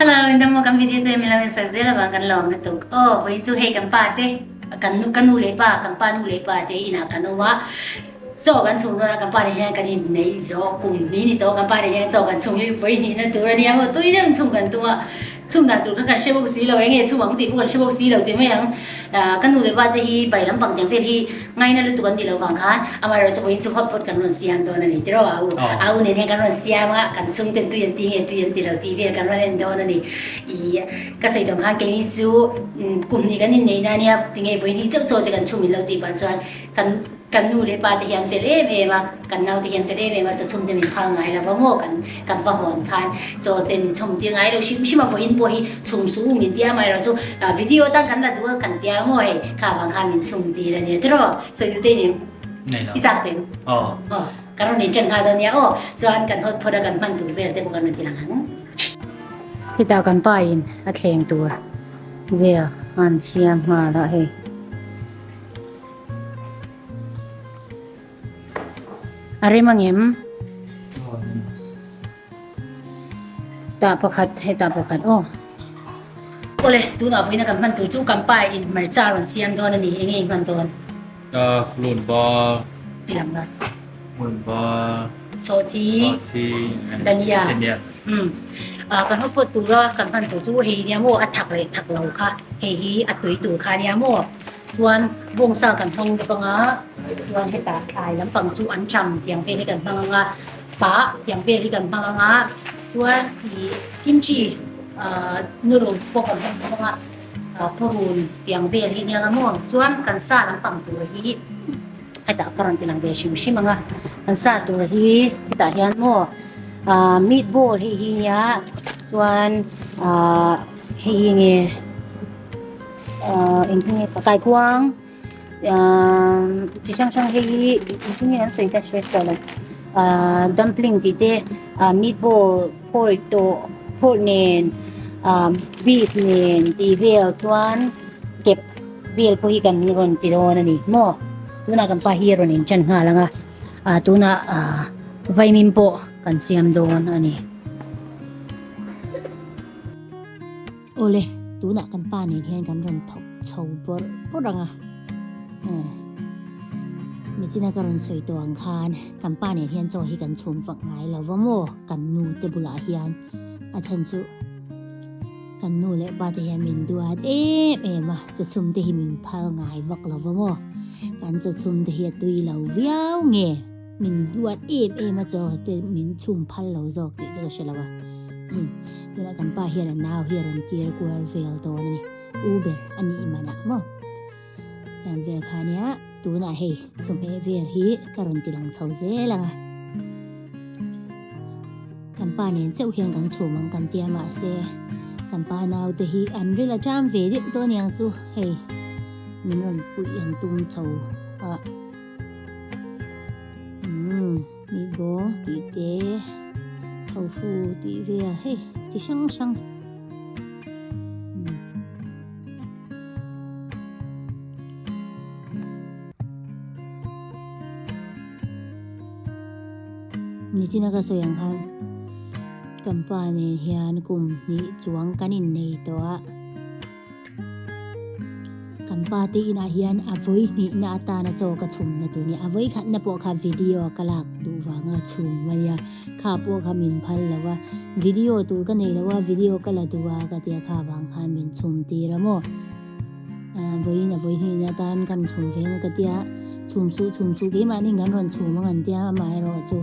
Hello, in dam maw kan video te min lo en sak zel avang kan lawm lutuk. Aw, vawiin chu hei kan pa te, kan nu ka nu leh pa, kan pa nu leh pa te inah kan awm a. Chaw kan chhung dawn a, kan pa nen hian kan inneih zawh kum hnih ni tawh, kan pa nen hian chaw kan chhung hi vawi hnihna tur a nia maw, tui deuhin chhung kan tum a. Chhung dan tur kha kan hre bawk si lo, enge chhung ang tih pawh kan hre bawk si lo ti mai ang. Ka nu leh pa te hi bai lampang tiang vel hi ngaina lutuk an nih loh vang khan amaherawhchu vawiin chu hot pot kan rawn siam dawn a ni tiraw a u. A u nen hian kan rawn siam a, kan chhung ten tui an ti nge tui an ti lo tih vel kan rawn en dawn a ni. Ih ka sawi tawng khan keini chu kum hnih kan inneihna a nia tinge vawiin hi chauh chaw te kan chhung min lo tih pah chuan kan Kan nu leh pa te hian fel em em a, kan nau te hian fel em em a, chawchhum te min phal ngai lo va maw, kan kan va hawn khan chaw te min chhawm tir ngai lo hrim hrim a, vawiin pawh hi chhum suh u min tia amaherawh chu video tan kan la duh a kan tia maw hei kha avang khan min chhum tir a nia tiraw sawi duh te inem i chak teh aw kan rawn inṭan nghal dawn nia aw chuan kan hawt phawt a kan hman tur vel te pawh kan rawn ti lang ang. Hetah kan pa in a thleng tur vel an siam nghal a hei. A rem angem? Tah pakhat hetah pakhat aw. Awle tunah vawiina kan hman tur chu kan pa in hmarcha rawn siam dawn a ni enge i hman dawn? Ka flute ball. I lang la. Flute ball. Sawhthi. Sawhthi. Dania. Dania. Um. Ah kan hawt pawt tura kan hman tur chu hei nia maw a thak leh thak lo kha hei hi a tui tur kha nia maw. Chuan bawngsa kan hmang bawk anga chuan hetah thlai lampang chu an cham tiang vel hi kan hmang anga pah tiang vel hi kan hmang anga chuan ih kimchi ah noodles pawh kan hmang bawk anga ah purun tiang vel hi nia nga maw chuan kan sa lampang tur hi hetah ka rawn ti lang ve hrim hrim anga kan sa tur hi hetah hian maw ah meatball hei hi nia chuan ah hei hi nge. Ahh engtin nge kaikuang ahh chi hrang hrang hei hi engtin nge an sawi ta hre tawh lo ahh dumpling tih te ahh meatball pork tawh pork nen ahh beef nen tih vel chuan kep vel pawh hi kan rawn ti dawn a ni maw tunah kan pa hi a rawn in ṭan nghal ang a ah tunah ahh vaimim pawh kan siam dawn a ni. Awle, tunah kan pa nen hian kan rawn thawk chho bawrh bawrh ang a. Eh, nichina ka rawn sawi tawh ang khan kan pa nen hian chaw hi kan chhum vak ngai lo va maw kan nu te bulah hian a chhan chu kan nu leh pa te hian min duat em em a, chaw chhum te hi min phal ngai vak lo va maw. Kan chaw chhum te hi a tui lo viau nge min duat em em a chaw te min chhum phal lo zawk tih chu ka hre lo a. Umm tunah kan pa hian a nau hi a rawn tir kual vel dawn a ni u ber a nih manah maw heng vel kha nia tunah hei chawhmeh vel hi ka rawn ti lang chho zel ang a kan pa nen chauh hian kan chhum ang kan tia mahse kan pa nau te hi an ril a ṭam ve deuh dawn aniang chu hei min rawn puih an tum chho a umm. Meatball tih te, tofu tih vel hei chi hrang hrang Nichina ka sawi ang khan kan pa nen hian kum hnih chuang kan innei tawh a. Kan pa te inah hian a vawi hnihna atana chaw ka chhumna tur nia, a vawi khatna pawh kha video ka lak duh vanga chhum a nia, kha pawh kha min phal lo a, video tur ka nei lo a, video ka la duh a ka tia kha vang khan min chhum tir a maw, vawiin a vawi hnihna atan kan chhum ve ang a ka tia, chhum suh chhum suh keimahni kan rawn chhum ang an tia amaherawh chu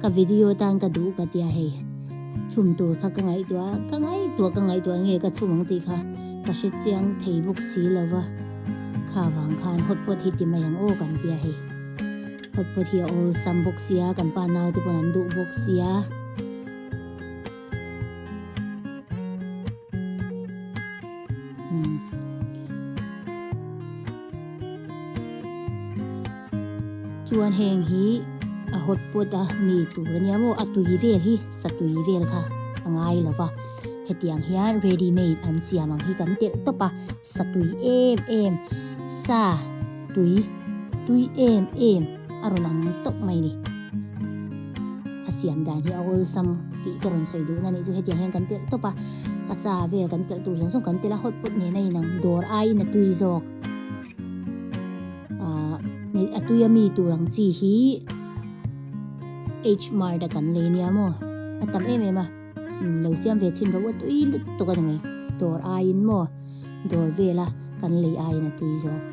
ka video tan ka duh ka tia hei. Chhum tur kha ka ngaihtuah a, ka ngaihtuah ka ngaihtuah nge ka chhum ang tih kha ka hre chiang thei bawk si lo va, kha vang khan hot pot hi ti mai ang aw kan tia hei. Hot pot hi a awlsam bawk sia, kan pa nau te pawn an duh bawk sia. Chuan heng hi a hot pot a mi tur ania maw a tui vel hi sa tui vel kha a ngai lo va hetiang hian ready made an siam ang hi kan telh tawp a sa tui em em sa tui tui em em a rawn ang tawp mai ni a siam dan hi a awlsam. tih ka rawn sawi duhna nih chu hetiang hian kan telh tawp a, ka sa vel kan telh tur zawng zawng kan telh a hot pot nen a inang dawr aiin a tui zawk ah a tui a mi tur ang chi hi H mart a kan lei nia maw a tam em em a lo siam ve chhin rawh u a tui lutuk a ni mai dawr aiin maw dawr vela kan lei aiin a tui zawk.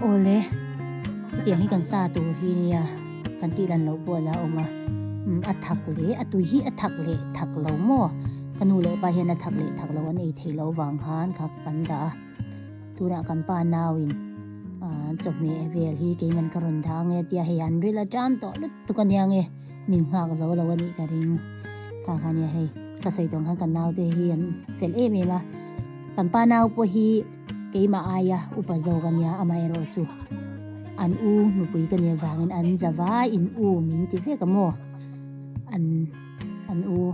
Awle, hetiang hi kan sa tur hi nia kan tih lan loh pawh a la awm a, umm a thak leh a tui hi a thak leh thak lo maw? Ka nu leh pa hian a thak leh thak lo an ei theih loh vang khan kha kan dah a, tunah kan pa nauin ah chawhmeh vel hi keiman ka rawn dah ange tia hei an ril a tan tawh lutuk a nia nge min nghak zo lo a nih ka ring kha kha nia hei ka sawi tawng khan kan naute hi an fel em em a, kan pa nau pawh hi. Keimah aia upa zawk a nia, amaherawh chu an u nupui ka nih avangin an zava in u min ti vek a maw? An an u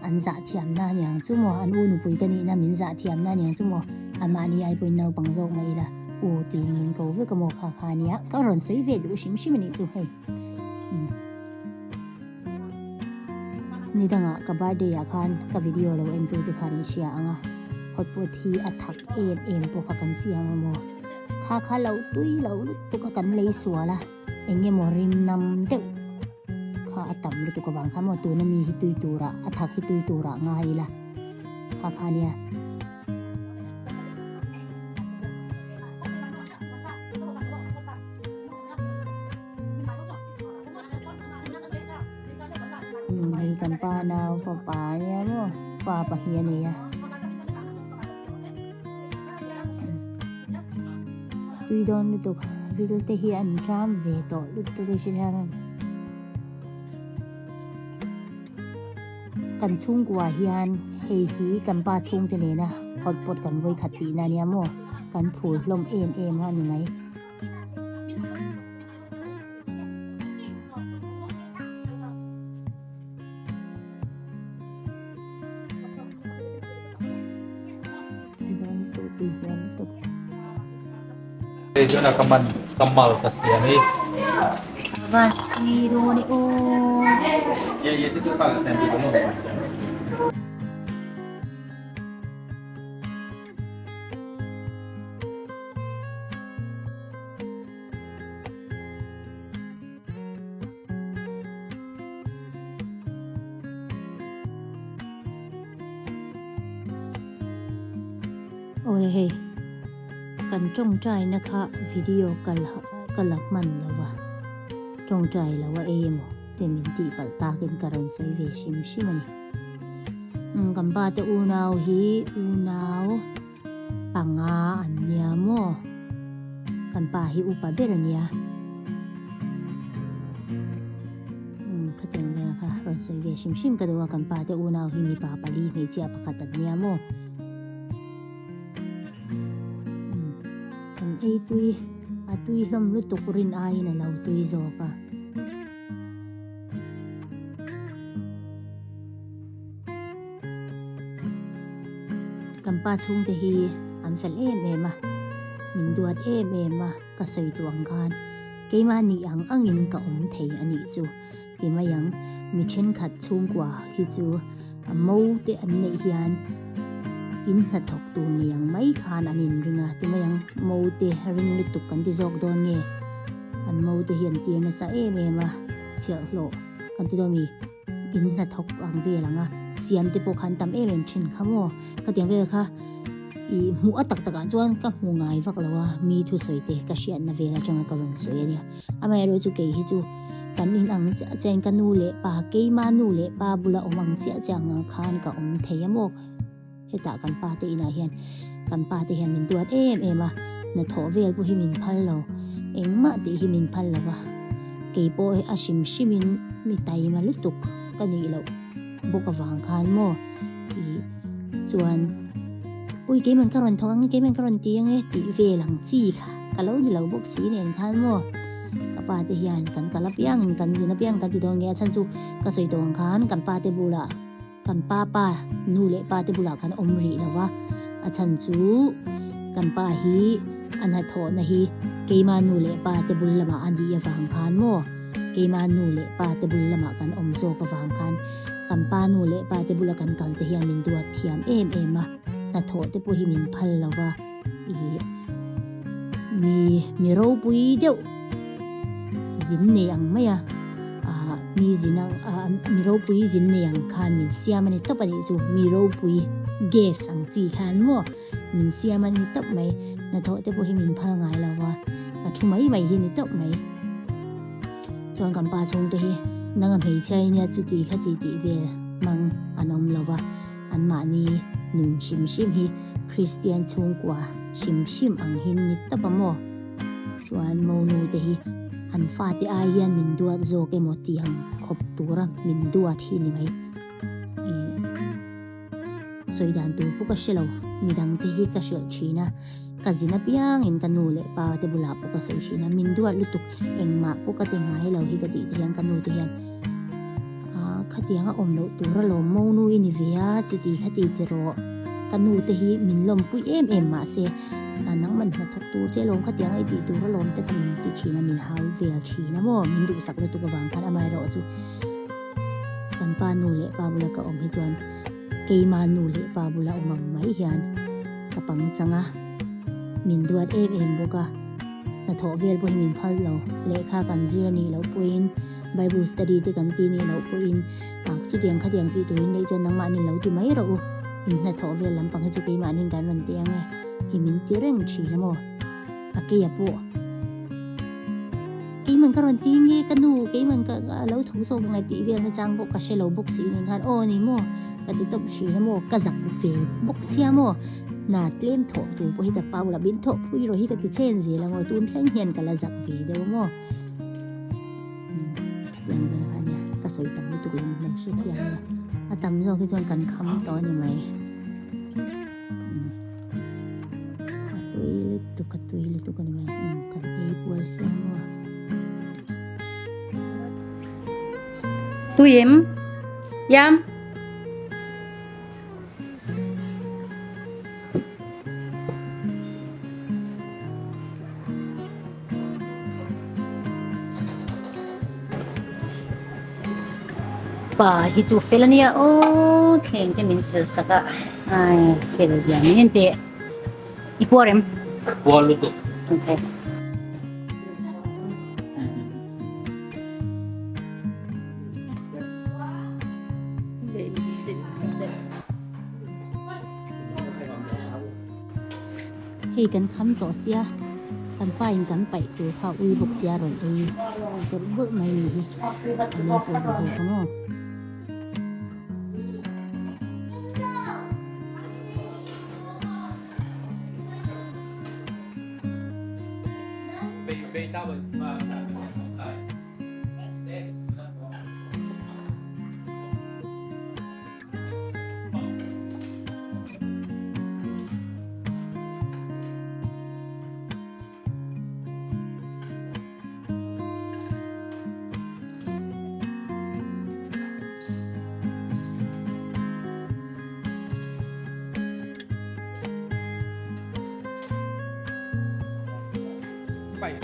an zah thiamna a niang chu maw? An u nupui ka nihna min zah thiamna a niang chu maw? Anmahni ai pawhin naupang zawk mai ila u tiin min ko vek a maw? Kha kha a nia, ka rawn sawi ve duh hrim hrim a nih chu hei. Ni dangah ka birthday ah khan ka video lo en tu te khan in hria ang a, hot pot hi a thak em em pawh kha kan siam a maw? Kha kha lo tui lo lutuk a kan lei sual a, eng emaw rim nam deuh kha a tam lutuk avang khan maw tuna mi hi tui turah a thak hi tui turah ngai ila kha kha nia. Hei kan pa nau fapa a nia maw fa pahnih a nei a tui dawn lutuk ril te hi an ṭam ve tawh lutuk a hrilh hian kan chhungkua hian hei hi kan pa chhungte nena hot pot kan vawikhat tihna a nia maw kan phur hlawm em em a ni mai. Hei chuan a ka man ka mal ka siam hi. Van mi dawn e aw. Ye ye ti chu ka siam bi dawn lo. Awle hei kan tawngtai na kha video ka la ka la hman lo va tawngtai lo a ei emaw te min tih palh takin ka rawn sawi ve hrim hrim a ni umm kan pa te unau hi unau Panga an nia maw? Kan pa hi upa ber a nia. Umm khatiang vel kha rawn sawi ve hrim hrim ka duh a, kan pa te unau hi mipa pali hmeichhia pakhat an nia maw. Kan ei tui a tui hlawm lutuk rin aiin a lo tui zawk a. Kan pa chhungte hi an fel em em a, min duat em em a ka sawi duh ang khan keimah nih ang angin ka awm thei a nih chu ti mai ang. Mi thenkhat chhungkua hi chu a mo te an neih hian in hnathawk tur ni ang mai khan an inring a ti mai ang. Mo te ring lutuk kan ti zawk dawn nge an mo te hi an tir nasa em em a chhiahhlawh kan ti dawn mi. In hnathawk ang vel ang a, siam te pawh khan tam em em thin kha maw? Khatiang vel kha ih hmuh a tak takah chuan ka hmu ngai vak lo a, mi thusawi te ka hriatna vel atanga ka rawn sawi a nia. Amaherawh chu kei hi chu kan in ang chiah chiah in ka nu leh pa, keima nu leh pa bula awm ang chiah chiah ang khan ka awm thei a maw? Hetah kan pa te inah hian kan pa te hian min duat em em a, hnathawh vel pawh hi min phal lo, engmah tih hi min phal lo va, kei pawh a hrim hrim in mi taima lutuk ka nih loh bawk avang khan maw ih chuan ui keiman ka rawn thawk ang e keiman ka rawn ti ang e tih vel ang chi kha ka lo ni lo bawk si nen khan maw ka pa te hian kan kal apiang in kan zin apiang kan ti dawn nge a chhan chu ka sawi tawh ang khan kan pa te bulah. Kan pa pa nu leh pa te bulah khan awm rih lo va, a chhan chu kan pa hi a hnathawhna hi keima nu leh pa te bul lamah a nih avang khan maw, keima nu leh pa te bul lamah kan awm zawk avang khan kan pa nu leh pa te bula kan kal te hian min duat thiam em em a, hnathawh te pawh hi min phal lo va, ih mi mi ropui deuh zin nei ang mai a, ah mi zin ang ah mi ropui zin nei ang khan min siam a ni tawp a nih chu mi ropui gas ang chi khan maw min siam a ni tawp mai hnathawh te pawh hi min phal ngai lo va ka thu mai mai hi ni tawp mai chuan kan pa chhung te hi nang a hmeichhia i nia chuti kha ti tih vel hmang an awm lo va. Anmahni nun hrim hrim hi Kristian chhungkua hrim hrim ang hi ni tawp a maw? Chuan monu te hi an fate ai hian min duat zawk emaw tih ang khawp tura min duat hi ni mai. Ih sawi dan tur pawh ka hre lo, midang te hi ka hrilh thin a, ka zin apiangin ka nu leh pa te bulah pawh ka sawi thin a, min duat lutuk engmah pawh ka ti ngai lo hi ka tih te hian ka nu te hian Ah, khatiang a awm loh tur alawm monu i ni ve a, chuti khati ti rawh. Ka nu te hi min lawmpui em em mahse, ah nangman hnathawk tur che alawm khatiang a i tih tur alawm te kha min ti thin a, min hau vel thin a maw, min duhsak lutuk avang khan amaherawh chu kan pa nu leh pa bula ka awm hi chuan keima nu leh pa bula awm ang mai hian ka pangchang a, min duat em em bawk a, hnathawh vel pawh hi min phal lo, lehkha kan zir a nih loh pawhin. Bible study te kan ti nih loh pawhin ah chutiang khatiang tih turin neih chuan nangmahni lo ti mai rawh u. In hnathawh vel lampang hi chu keimahniin kan rawn ti ang e. Hi min ti reng thin a maw? A keia pawh keiman ka rawn ti nge ka nu keiman ka lo tho zawk ang e tih vel na chang pawh ka hre lo bawk si nen khan aw ni maw ka ti tawp thin a maw ka zak ve bawk sia maw hna tlem thawh tur pawh hi ka pau la min thawh pui rawh hi ka ti chen zel a maw tun thleng hian ka la zak ve deuh a maw. Khatiang vel kha ania ka sawi tam lutuk lo lo hre thiam ila a tam zawk hi chuan kan kham tawh a ni mai a tui lutuk a tui lutuk a ni mai kan ei pual sia maw. Tui em? Yam? Pa hi chu fel ania aw thleng te min sel sak a ai fel zia mai an teh i puar em puar lutuk okay Hei kan kham tawh sia, kan pa in kan paih tur kha ui bawk sia rawn ei bawrh bawrh mai ni hi a lei fur ru ho kha maw. Awle,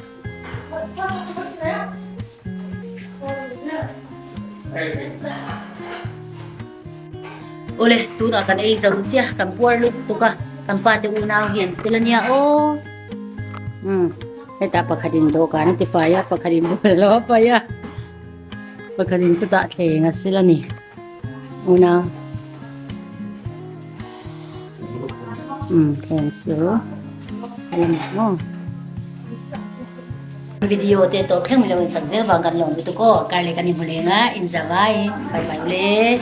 tunah kan ei zo chiah, kan puar lut tuk a, kan pa te unau hi an fel ania aw. Umm, hetah pakhatin dawhkan a ti fai a, pakhatin bawlhhlawh a paih a, pakhatin chutah thleng a sil a ni. Unau. Umm, thleng sil a la ni maw. Video te tawp thleng milo in sak zel vang kan lawm lutuk aw, karleh kan inhmu leng a, inzavai, bye bye ule.